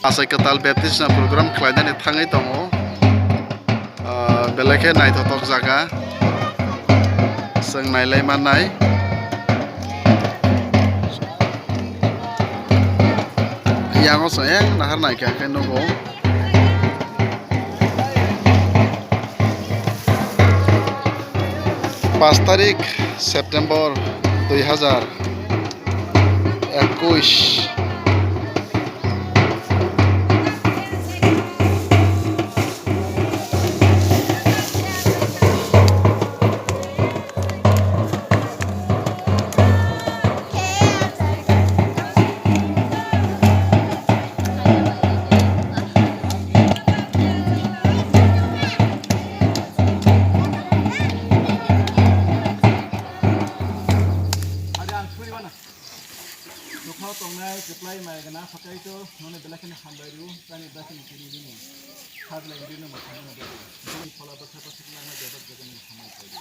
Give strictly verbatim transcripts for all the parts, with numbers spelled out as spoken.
Achai kwtal baptisma program khlainani thangwi tongo. Ah, belai khe naithothok jaga. Chwng nailai mannai. Yango chwng yang nahar naikha khe nugo. Paanch tarik September dui hazar ekush. Nokha tongnai kwplai mai gana phakai to nono belai kheno hambai rw, tani belai kheno kiri rw. Sajlai rw no mothang no bwrwi. Bini phola bwkha bwswk langma bebak jaga ni hambai khaidi.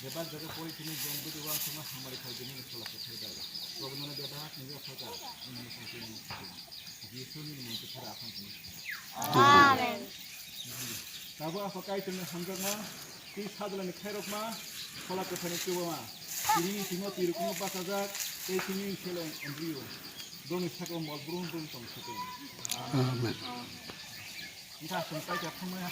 Bebak jaga pori thini jon bwdwi wang thangma hambai khaidi nini phola kwthai bai. Bobo nono bebak ni bwkha kha, nini sangti nini khaidi. Jisu nini mung kwthara aphang thini. Amen. Tabuk Apha Kaitorni hamjakma, tei Sajlani khairokma, Phola Kwtharni chubama, tini simo twi rukhumo bachajak, tei tini seleng embryo, bongni sakao mol brum brum tong thwkhe. Amen. Wngkha chwng paikha thangmaya.